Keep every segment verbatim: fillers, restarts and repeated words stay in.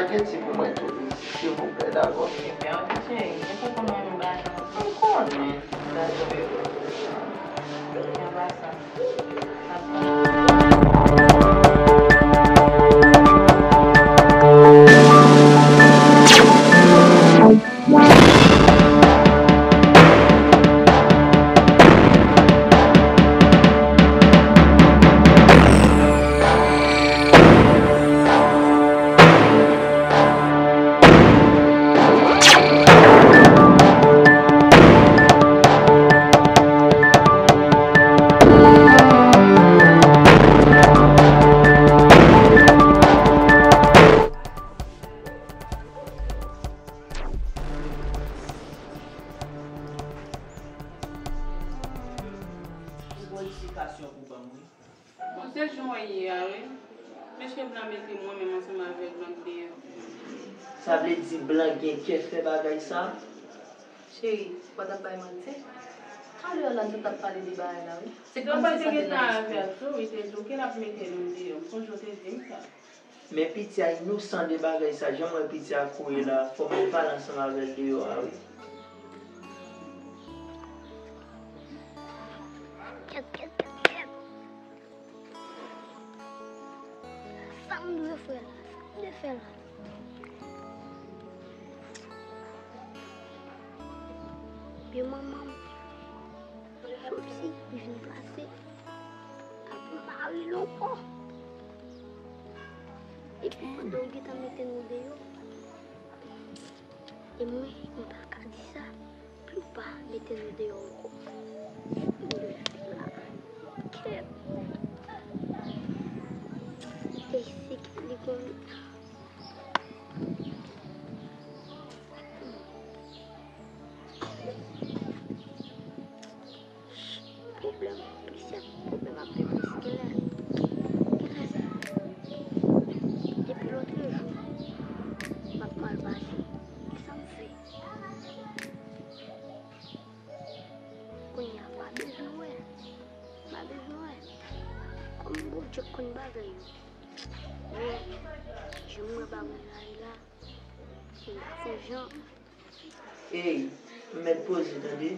Spaghetti pou mwen tou, silvouplè, dakò? Ebyen, ok, cheri, men se pou mwen, men bagay. M konnen. Dakò, bebe. Anba sa. Ou gon eksplikasyon pou ban m, wi. Bon, se jan w ye a, wi. Mesye blan mete mwen menm ansanm avèk blan k deyò. Sa vle di blan gen kè fè bagay sa? Cheri, ou pa t ap bay manti. Talè a la, nou t ap pale de bagay la, wi. Se kòmsi sa te nan espri. Wi, te di w ke l ap mete nou deyò. M sonje w te di m sa. Men piti a inosan de bagay sa, jan m wè piti a kouri la, fò m al pale ansanm avè l deyò a, wi. Kèt, kèt, kèt, kèt. Sa m dwe fè la? Sa m dwe fè la? Byen manman m, kòmsi li vin plase apre mari l ankò. Epi pandan w gentan mete nou deyò, e mwen, m pa ka di sa, pou yo pa mete nou deyò ankò. Kè. Te se ki li konn. Pwoblèm, plizyè pwoblèm ap vin plis genlè. Genlè se depi lòt jou m ap mal pase. Kisa m fè? Kounye a m pa bezwen wè. M pa bezwen wè. Kòm Bondye konn bagay yo. Men, jan m wè bagay la ye la, se yon jan. Ey, m mèt poze, tande.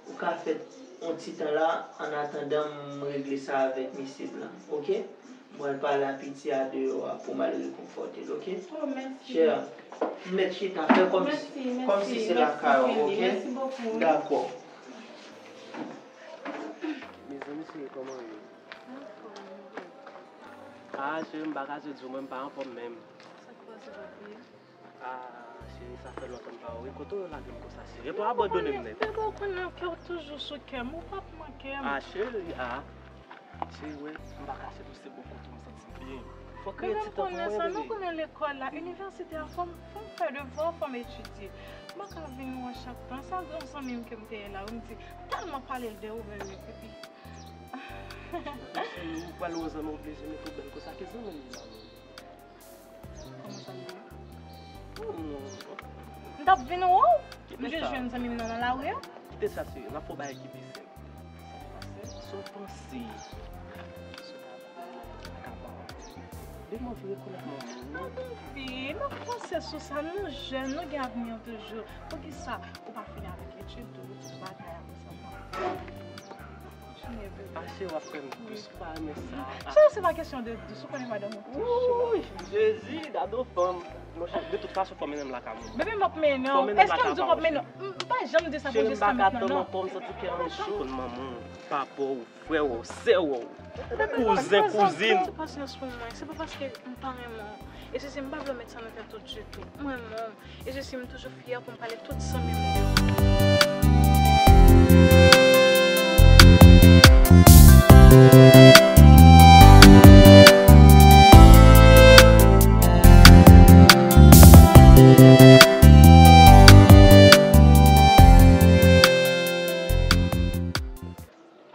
Ou ka fè yon ti tan la, annatandan m regle sa avèk mesye blan, oke? M pral pale a piti a deyò a pou m al rekonfòte l, oke? Oh, mèsi. Chè, m mèt chita, fè kòmsi, mèsi, mèsi, kòmsi se lakay ou, oke? Mèsi bokou. Dakò. Mezanmi, cheri, kòman w ye? Ah, cheri, m pa ka di w, mwen, m pa anfòm menm. Sa k pase, papi? Ah, cheri, sa fè lontan m pa wè w. Kote w lage m konsa, cheri? Epi w abandone m nèt. Bebe, ou konnen kè w toujou sou kè m, ou p ap manke m. Ah, cheri, ah. Cheri, wè, m pa kache tou, se bon kote m santi m byen. Fòk kreye ti tan pou mwen, bebe. Nou konnen lekòl la, inivèsite a, fò m, fò m fè devwa, fò m etidye. M pa ka vin wè w chak tan. Sa granm zanmi m ke m te ye la, wi, m di, tèlman pale l de ou menm, epi. Cheri, ou pral wè zanmi w oblije mete w bèl konsa, ki zanmi m ye la menm? Kòman sa m ye? Hmm. M t ap vin wè w. M jis jwenn zanmi m nan nan lari a. Kite sa, cheri. N ap fè yon bagay ki pi senp. Sa k pase? Sa w panse? Sa w pa ka ba w. Bebe, m anvi rekonèt manman w, non. M anvi, m ap panse sou sa. Nou jèn, nou gen avni an toujou. Poukisa ou pa fini avèk etid ou, tout bagay a, konsa? Kontinye, bebe. Ache, w ap fè m dous, ou pa renmen sa. Cheri, se pa kesyon de dous, ou konnen madanm ou toujou. Wouy, Jezi, gade yon fanm. Monchè, de tout fason, fò mennen m lakay mwen. Bebe, m ap mennen w. Èske m di w m ap mennen w? M pa janm di sa pou jiska mentnan, non. Cheri, m pa ka tann ankò, m santi kè m cho. Konn manman w, papa w, frè w, sè w. Kouzen, kouzin. Pasyans pou mwen, se pa paske m pa renmen w. E se, se m pa vle w met sa nan tèt ou ditou. M renmen w. E se si m toujou fyè pou m pale tout zanmi m yo.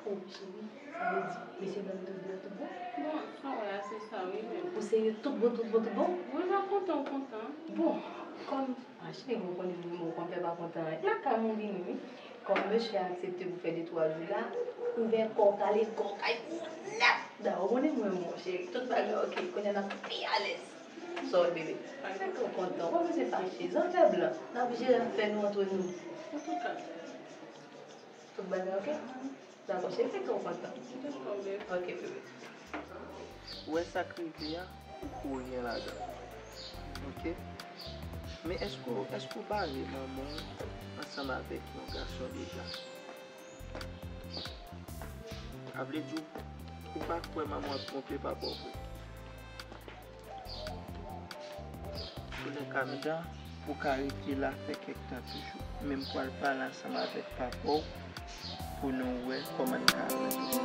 Oh, cheri, sa vle di mesye blan yo te deyò tout bon? Bon, sa w wè a, se sa wi, men. Ou serye tout bon, tout bon, tout bon? Wi, m ap kontan, w kontan. Bon, kòm, a cheri, ou konnen mwen, mwen konpè pa kontan. Lakay mwen vini, wi. Kòm mesye a aksepte pou fè de twa jou la, ouvè kò w, kale kò w, kay pou w nèt. Dayè, ou konnen mwen, mon cheri, tout bagay oke, kounye a n ap pi alèz. Sa w bebe? Fè kè w kontan. W pa bezwen fache. Zafè blan, n ap jere afè nou antre nou. Tout bagay oke? Dakò, cheri, fè kè w kontan. Oke, bebe. Ou wè sa k rive a, ou kou ryen ladan. Oke? Men èske, èske w bare manman w ansanm avèk yon gason deja? Sa vle di w, ou pa kwè manman w ap twonpe papa w vre? Toulèka, medam, ou ka rete la fè kèk tan toujou. Men m pral pale ansanm avèk papa w pou nou wè kòman n ka rezoud sa.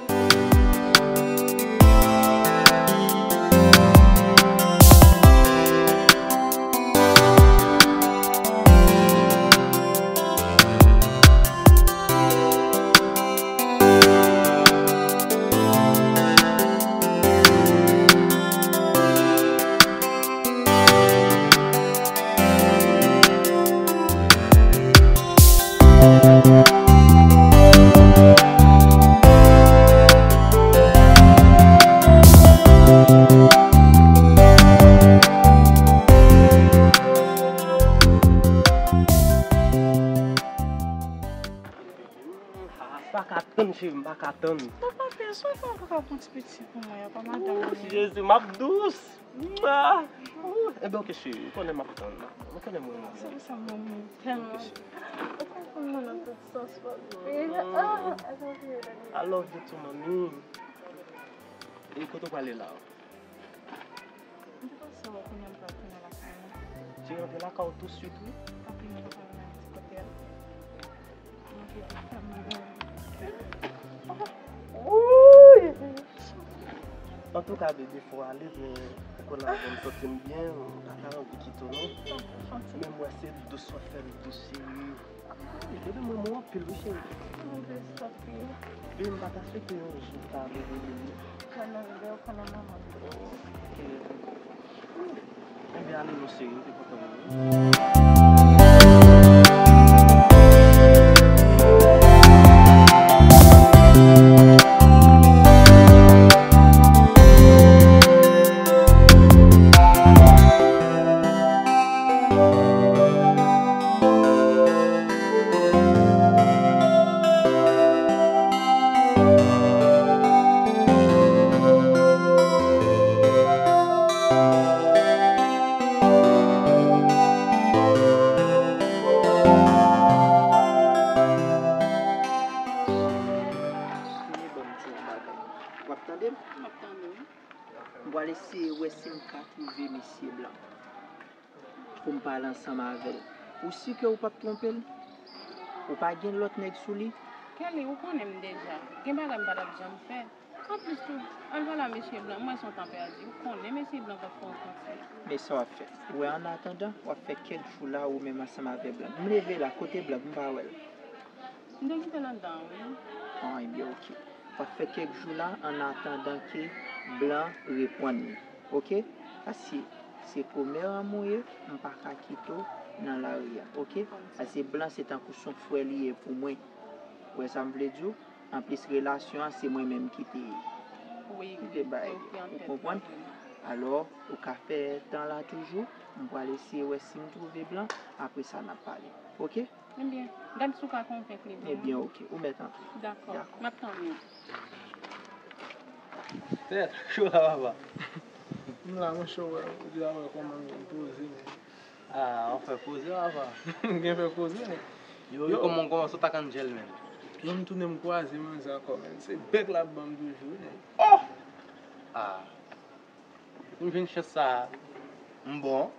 M pa ka tann, cheri, m pa ka tann. Papa, pèsonn pa ka pran ti piti pou mwen, apa madanm mwen. Jezi, m ap dous. Mwa. Ou, ebyen, oke, cheri, ou konnen m ap tann. Ou konnen mwen renmen w. Se pou sa m renmen w tèlman. Ou konprann mwen nan tout sans, papi. Ah, I love you too, mami. E kote w prale la? M te panse wè w kounye a m pral tounen lakay mwen. Cheri, antre lakay ou tousuit, wi. Papi, m pral nan ti kote a. Manje tout sa m gen. Antouka, bebe, fò ale, men ou konn avan m santi m byen, m pa ta anvi kite w, non. Men m wè se dous w ap fè m dous, cheri. Bebe, mwen renmen w anpil, wi, cheri. Mwen vle santi. Bebe, m pa ta swete yon jou ta bebe, bebe. Mwen menm, bebe, ou konnen manman m. Ok. Ebyen, ale non, cheri, m te kontan wè w. W ap tande m? M ap tande w. M pral eseye wè si m ka twouve mesye blan pou m pale ansanm avè l. Ou si ke ou p ap twonpe l? Ou pa gen lòt nèg sou li? Kelly, ou konnen m deja. Gen bagay m pa t ap janm fè. Anplis tou, al pale a mesye blan, m wè se yon tan pèdi. Ou konnen mesye blan p ap fè yon konsèy. Men sa w ap fè. Ou wè, annatandan, w ap fè kèk jou la ou menm ansanm avè blan. M leve la, kote blan, m pa wè l. M te kite l anndan, wi. Ah, ebyen, oke. W ap fè kèk jou la, annatandan ke blan reprann li. Oke? Paske se komè an mwen ye, m pa ka kite w nan lari a. Oke? Paske blan se tankou se yon frè li ye pou mwen. Ou wè sa m vle di w? Anplis, relasyon an, se mwen menm ki te, wi, ki te bay li. Ou konprann? Alò, ou ka fè tan la toujou. M pral eseye wè si m twouve blan. Apre sa, n ap pale. Oke? Ebyen, gad si w ka konvenk li pou mwen. Ebyen, oke. Ou mèt antre. Dakò. Dakò. M ap tann ou. Tèt, cho la, papa. M la, monchè, w wè, ou di a wè kòman m poze, men. Ah, w ap fè poze, papa. M gen fè poze, men. Yo, yo, kòman, kòman, sa w t ak Angel, menm? Yo, m tounen m kwaze manzè ankò, menm. Se bèk l ap ban m toujou, wi, men. Oh! Ah. Si m jwenn chans sa a, m bon.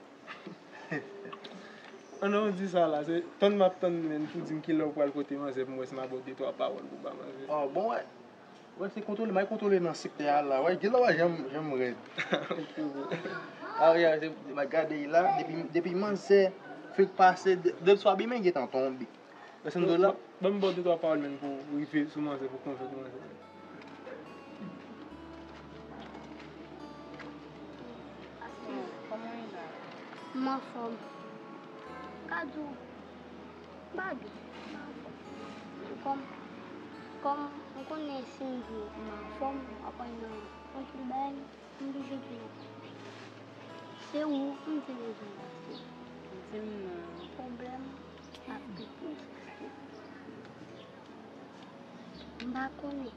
An non, w di sa la, se tann m ap tann, menm, pou di m kilè w pral kote manzè pou m wè si m a ba w de twa pawòl pou ba manzè. Oh, bon, wè. Wè, se kontwole, m al kontwole nan sektè a la. Wè, gen lè w wè jan m, jan m rèd. Ah, wè, se, m al gade la, depi, depi manzè fenk pase, de, de swa bimen gentan tonbe. Lè Sandro la. Ban m ba w de twa pawòl, menm, pou rive sou manzè, pou konvenk manzè. Kòman w ye la? M anfòm. Ka di w, m pa byen, m anfòm. Kòm, kòm m konnen si m di w m anfòm, w ap wè nan anpil bagay, m toujou di w. Se ou m te bezwen pase. Di m non. Pwoblèm ap pete. M pa konnen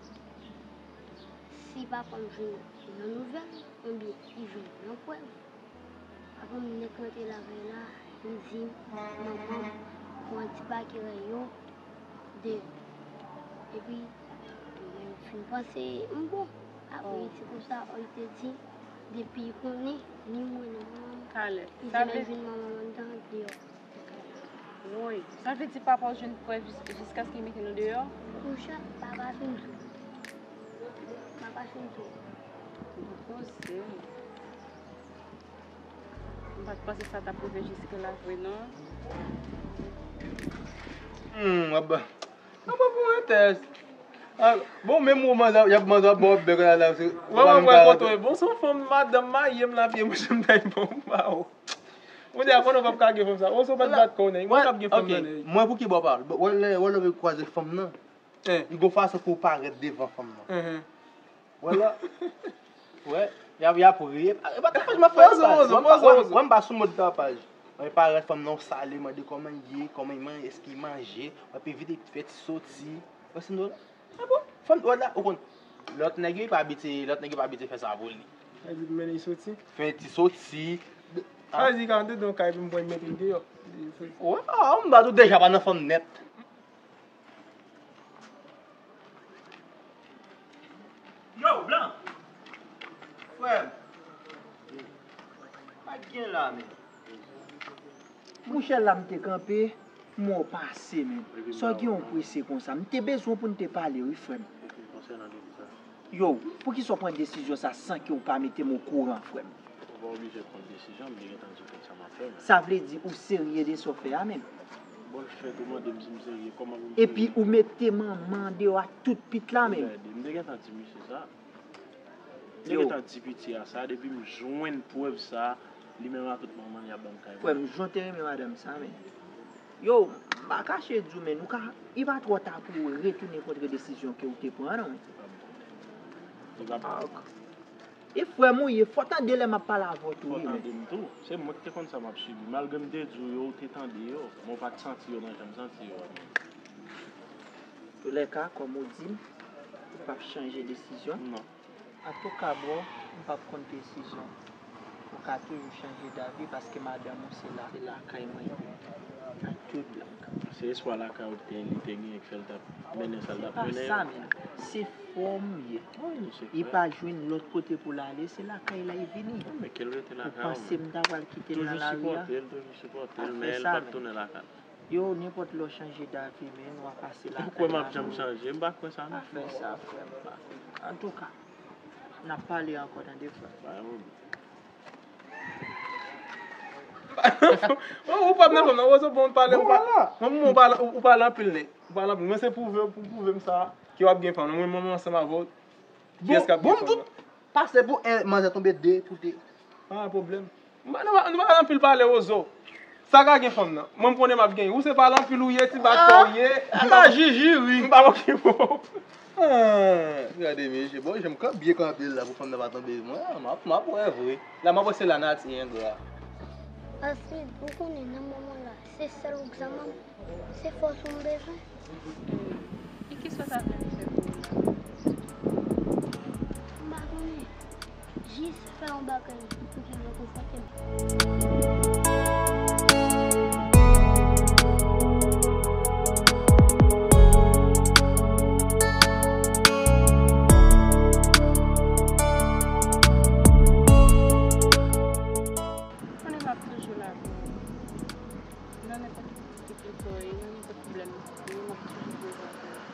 si papa m jwenn yon nouvèl oubyen li jwenn yon prèv. Avan m nèk rantre lakay la, m di manman m pran ti pake rèy yo deyò. Epi, lè m fin panse m bon. Apre, se konsa, li te di, depi l konnen, ni mwen, ni manman m, li te mèt jwenn manman m anndan deyò. Woy, sa vle di papa w jwenn prèv jis-, jiskaske li mete nou deyò? Monchè, papa fin tou. Papa fin tou. Bon koze. M pa t panse sa t ap rive jiske la vre non. Hmm, ap, ap pran yon tès. Ah, bon, menm ou manzè, y ap manzè ap ba w bèk la, la, se, wè, wè, wè, kote w ye. Bon, se yon fanm, madanm marye m la, pye mouche m ta bon, ba w. Ou di a konnen w p ap ka gen fanm sa. Ou se w mèt bat kò w nèg. Mwen p ap gen fanm nan nèg. Mwen pou ki bò pa? Wè lè, wè lè w kwaze fanm nan. Li gon fason pou w parèt devan fanm nan. Wè la. Wè, y ap, y ap ri. E pa tapaj m ap fè, tapaj. Wè, m pa sou mòd tapaj. Mwen parèt fanm nan, w salye, mande kòman l ye, kòman l manje, èske l manje. Epi vite fè ti soti. Wè si nou la. Ah bon? Fanm, wè la, ou konn. Lòt nèg yo pa abitye, lòt nèg yo pa abitye fè sa pou li. Sa di mennen l soti? Fè ti soti. Sa di ka antre nan kay pou m pran mete l deyò. Wè, ah, m ba tou deja pa nan fanm nèt. Yo, blan! Frè m, pa t gen la, men. Monchè, la m te kanpe, m wè w pase, men. Sa w gen w prese konsa? M te bezwen w pou n te pale, wi, frè m. Yo, poukisa w pran desizyon sa san ke w pa mete m okouran, frè m? Ou pa oblije pran desizyon, m te gentan di w konn sa m ap fè, men. Sa vle di ou serye de sa w fè a menm? Bon, l fèt, ou mande m si m serye, kòman pou m serye? Epi ou mete manman deyò ak tout pit la menm. Gade, m te gentan di misye sa. M te gentan di piti a sa, depi m jwenn prèv sa, li menm ak tout manman l, y ap ban m kay mwen. Frè m, jan w te renmen madanm sa, men. Yo, m pa kache di w, men nou ka, li pa twò ta pou w retounen kontre desizyon ke w te pran an, non. Li pa bon. Li pa bon. E frè m ou ye, fò tande lè m ap pale avè w tou, wi, men. Fò tande m tou. Se mwen ki te konn sa m ap sibi. Malgre m te di w yo, ou te tande yo, men w pa t santi yo nan jan m santi yo a. Toulèka, kòm ou di m, ou p ap chanje desizyon. Non. Antouka, bro, m p ap konn desizyon. Ou ka toujou chanje davi paske madanm ou se la, se lakay mwen li ye. Nan tout blag. Se espwa lakay ou te, li te genyen k fè l t ap mennen sa l t ap mennen an. Se pa sa menm. Se fòm ye. Li pa jwenn lòt kote pou l ale, se lakay la li vini. Ou panse m ta pral kite l nan lari a? Toujou sipòte l, toujou sipòte l, men l p ap tounen lakay. Yo, nenpòt lè w chanje davi, men w a pase lakay la. Ou kwè m ap janm chanje? M pa kwè sa non. Pa fè sa, frè m. Antouka, n ap pale ankò, tande, frè m. Ou p ap nan fanm nan, Wozo, bon, pale, ou pa-, mwen, mwen, ou pale, ou pale anpil, nèg. Ou pale anpil. Mwen, se pwouve, pou pwouve m sa, ke w ap gen fanm nan. Mwen, mwen, mwen ansanm avè w. Kiyès k ap gen fanm nan? Pase pou en, manzè tonbe de, koute. Pa gen pwoblèm. M pa, nou pa, nou pa anpil pale, Wozo. Sa ka gen fanm nan? Mwen, m konnen m ap genyen. Ou se pale anpil ou ye, ti bat kò w ye. Ah, jiji, wi. M pa okipe w. Ah, gade mesye, bon, jan m kanpe, byen kanpe la pou fanm nan pa tonbe. Mwen, ah, m ap, m ap wè vre. La, m ap wè se lanati engra. Astrid, ou konnen nan moman la, se sèl ou k zanmanm. Se fòs ou m bezwen. E kisa w ta vle m fè pou ou la? M pa konnen. Jis fè yon bagay pou ke m rekonfòte m. Konnen m ap toujou la pou ou. Nan nenpòt ki kote w ye, nan nenpòt pwoblèm ou ye, m ap toujou prezan pou ou.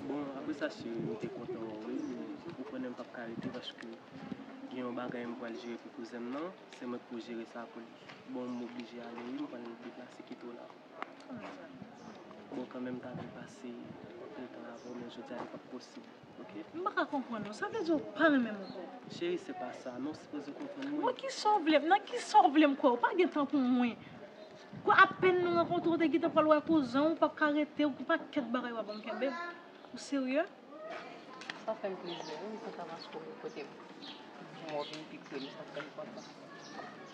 Bon, apre sa, cheri, m te kontan wè w, wi, men ou konnen m p ap ka rete paske gen yon bagay m pral jere pou kouzen m nan, se mwen k pou jere sa pou li. Bon, m oblije ale, wi, m pral deplase kite w la. Bon, kanmenm, m ta vle pase anpil tan avè w, men jodi a, li p ap posib. Ok. M pa ka konprann ou. Sa vle di ou pa renmen m ankò? Cheri, se pa sa. Men w sipoze konprann mwen. Mwen, kisa w vle m? Nan kisa w vle m kwè? Ou pa gen tan pou mwen. Kwa apèn nou rankontre, ou te gentan pral wè kouzen w, ou p ap ka rete, ou pakèt bagay w ap ban m kenbe. Ou serye? Sa fè m plezi, wi, m kontan paske w vin kote m. Jan w vin pi pre m, sa fè m kontan.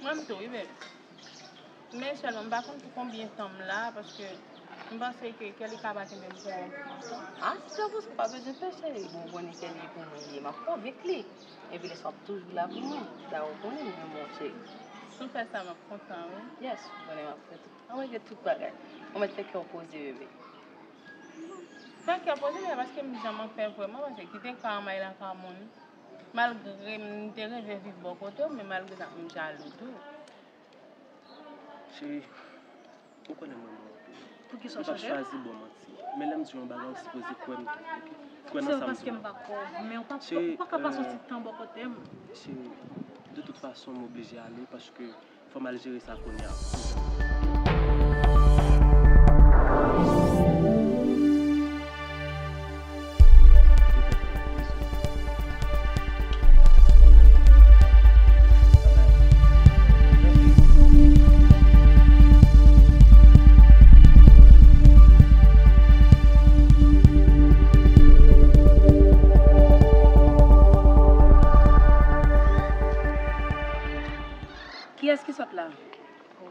Mwen m tou, wi, baby. Men sèlman, m pa konn pou konbyen tan m la, paske m panse ke Kelly ka pa kenbe m pou yon bon tan. Ah, si sa konsa, w pa bezwen pè, cheri. Bon, ou konnen Kelly pou mwen li ye, m ap konvenk li. Epi lè sa w ap toujou la pou mwen. Sa ou konnen m renmen w, cheri. Si w fè sa, m ap kontan, wi. Yes, ou konnen m ap fè tout. Ann regle tout bagay. Ou mèt fè kè w poze, bebe. Fè kè w poze, bebe, paske m janm anpè vrèman, paske kite ka anmay la ka moun. Malgre m te reve viv bò kote w, men malgre sa, m jalou tou. Cheri, ou konnen m renmen w anpil. Poukisa w chanje? M p ap chwazi ba w manti. Men lè m di w yon bagay, ou sipoze kwè m tou, oke? Kwè nan sa m di w la. Se paske m pa kwè w, men ou pa, ou pa ka pase yon ti tan bò kote m. Cheri, de tout fason, m oblije ale, paske fò m al jere sa kounye a. Kiyès ki sòt la? Oh.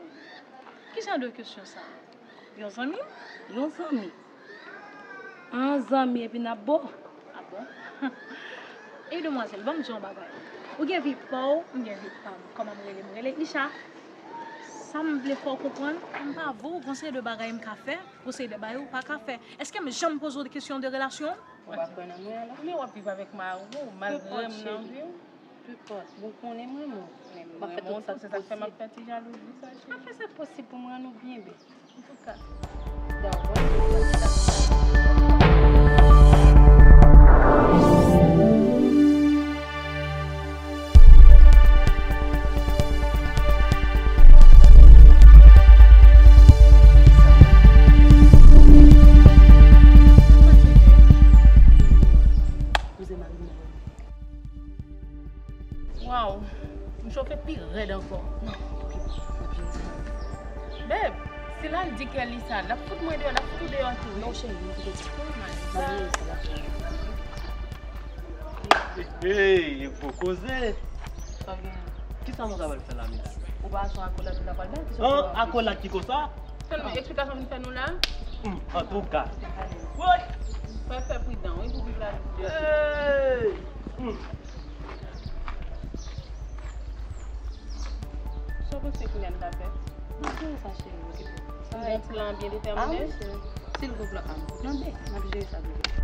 Ki jan de kesyon sa? Yon zanmi? Yon zanmi. An zanmi epi n ap bo. Ah bon? Ey, demwazèl, ban m di w yon bagay. Ou gen vi pa w, m gen vi pa m. Kòman m rele? M rele Isha. Sa m vle fè w konprann, m pa vo, gon seri de bagay m ka fè, gon seri de bagay ou pa ka fè. Èske m janm poze w kesyon de relasyon? Ou pa kwè nan mwen alò? Men w ap viv avèk mari w, malgre m nan vi w. Pipòt, bon, konnen mwen, mwen. M ap fè tout sa k posib. Se sa k fè m ap fè ti jalouzi sa, cheri. M ap fè sa k posib pou m rann ou byen, bebe. Antouka. Kouzen mari m nan. Waw, m chofe pi rèd ankò. Non, oke, m ap jere sa. Babe, si l al di Kelly sa, l ap fout mwen deyò, l ap fout ou deyò tou, wi. Non, cheri, m kite sa. Oh my God. M ap jere sa, m ap jere sa. Hey, hey, gwo koze. Sa gen. Kisa nou ta pral fè la, medam? Ou pa son akolad ou ta pral bay? An, akolad ki konsa? Sèlman eksplikasyon vin fè nou la. Hmm, antouka. Woy! Fè, fè pridan, wi, pou viv la. Hey! Hmm. Sa w panse kounye a n ta fè? N ap jere sa, cheri, okipe w. Sa yon plan byen detèmine. Ah wi, cheri. Si l gon plan A, plan B, n ap jere sa, bebe.